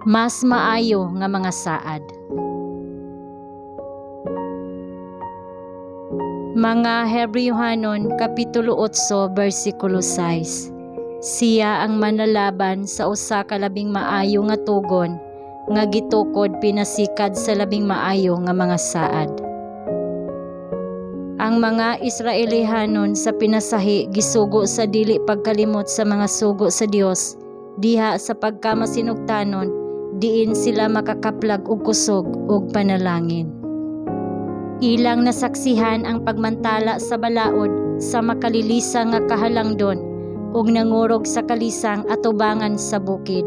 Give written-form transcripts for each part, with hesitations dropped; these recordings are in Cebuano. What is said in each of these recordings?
Mas maayo nga mga saad. Mga Hebreohanon Kapitulo 8 bersikulo 6. Siya ang manlalaban sa usa ka labing maayo nga tugon nga gitukod pinasikad sa labing maayo nga mga saad. Ang mga Israelihanon sa pinasahi gisugo sa dili pagkalimot sa mga sugo sa Dios diha sa pagkamasinugtanon diin sila makakaplag og kusog ug panalangin. Ilang nasaksihan ang pagmantala sa balaod sa makalilisa nga kahalangdon ug nangurog sa kalisang atubangan sa bukid.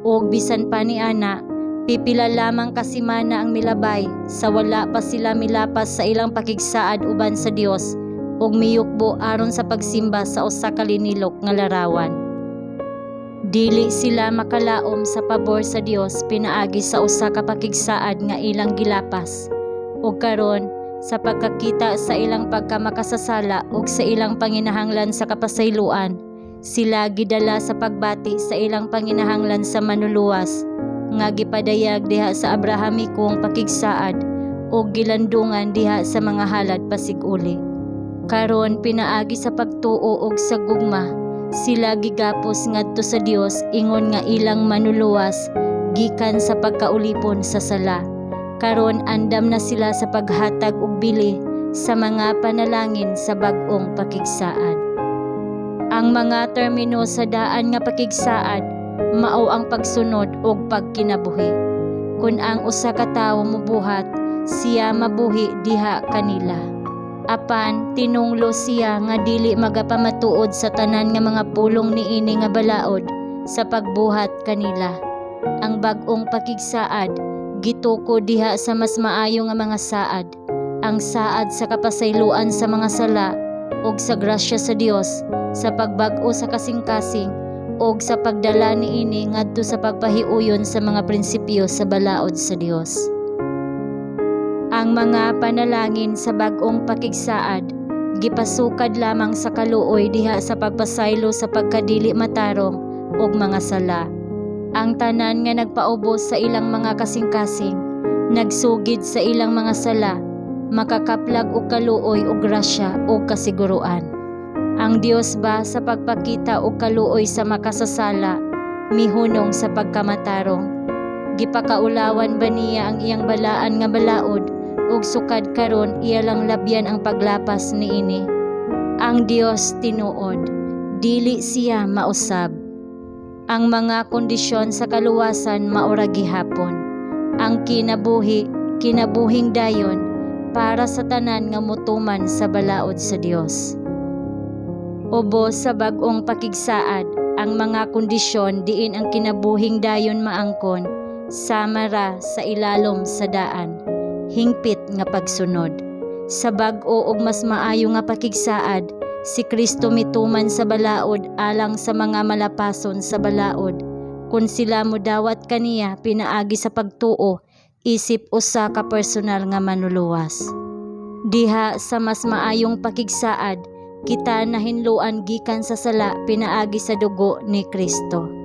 Ug bisan pa niana, pipila lamang ka semana ang milabay sa wala pa sila milapas sa ilang pakigsaad uban sa Dios ug miyukbo aron sa pagsimba sa usa ka linilok nga larawan. Dili sila makalaom sa pabor sa Dios pinaagi sa usa ka pakigsaad nga ilang gilapas. Ug karon, sa pagkakita sa ilang pagkamakasasala ug sa ilang panginahanglan sa kapasayloan, sila gidala sa pagbati sa ilang panginahanglan sa manluluwas nga gipadayag diha sa Abrahamikong pakigsaad ug gilandungan diha sa mga halad pasig-uli. Karon, pinaagi sa pagtuo ug sa gugma, sila gigapos ngadto sa Dios ingon nga ilang manluluwas gikan sa pagkaulipon sa sala. Karon andam na sila sa paghatag og bili sa mga panalangin sa bag-ong pakigsaad. Ang mga termino sa daan nga pakigsaad mao ang pagsunod ug pagkinabuhi. Kun ang usa ka tawo mobuhat, siya mabuhi diha kanila. Apan tinunglo siya nga dili magapamatuod sa tanan nga mga pulong niini nga balaod sa pagbuhat kanila. Ang bag-ong pakigsaad gitukod diha sa mas maayo nga mga saad, ang saad sa kapasayloan sa mga sala ug sa grasya sa Dios sa pagbag-o sa kasing-kasing ug sa pagdala niini ngadto sa pagpahiuyon sa mga prinsipyo sa balaod sa Dios. Ang mga panalangin sa bag-ong pakigsaad gipasukad lamang sa kaluoy diha sa pagpasaylo sa pagkadili matarong ug mga sala. Ang tanan nga nagpaubos sa ilang mga kasing-kasing, nagsugid sa ilang mga sala, makakaplag og kaluoy ug grasya ug kasiguroan. Ang Dios ba, sa pagpakita og kaluoy sa makasasala, mihunong sa pagkamatarong? Gipakaulawan ba niya ang iyang balaan nga balaod ug sukad karon iya lang labyan ang paglapas niini? Ang Dios tinuod, dili siya mausab. Ang mga kondisyon sa kaluwasan mao ra gihapon. Ang kinabuhi, kinabuhing dayon para sa tanan nga motuman sa balaod sa Dios. Ubos sa bag-ong pakigsaad ang mga kondisyon diin ang kinabuhing dayon maangkon, sama ra sa ilalom sa daan, hingpit nga pagsunod. Sa bag-o ug mas maayo nga pakigsaad, si Kristo mituman sa balaod alang sa mga malapason sa balaod kun sila modawat kaniya pinaagi sa pagtuo isip usa ka personal nga manluluwas. Diha sa mas maayong pakigsaad, kita nahinloan gikan sa sala pinaagi sa dugo ni Kristo.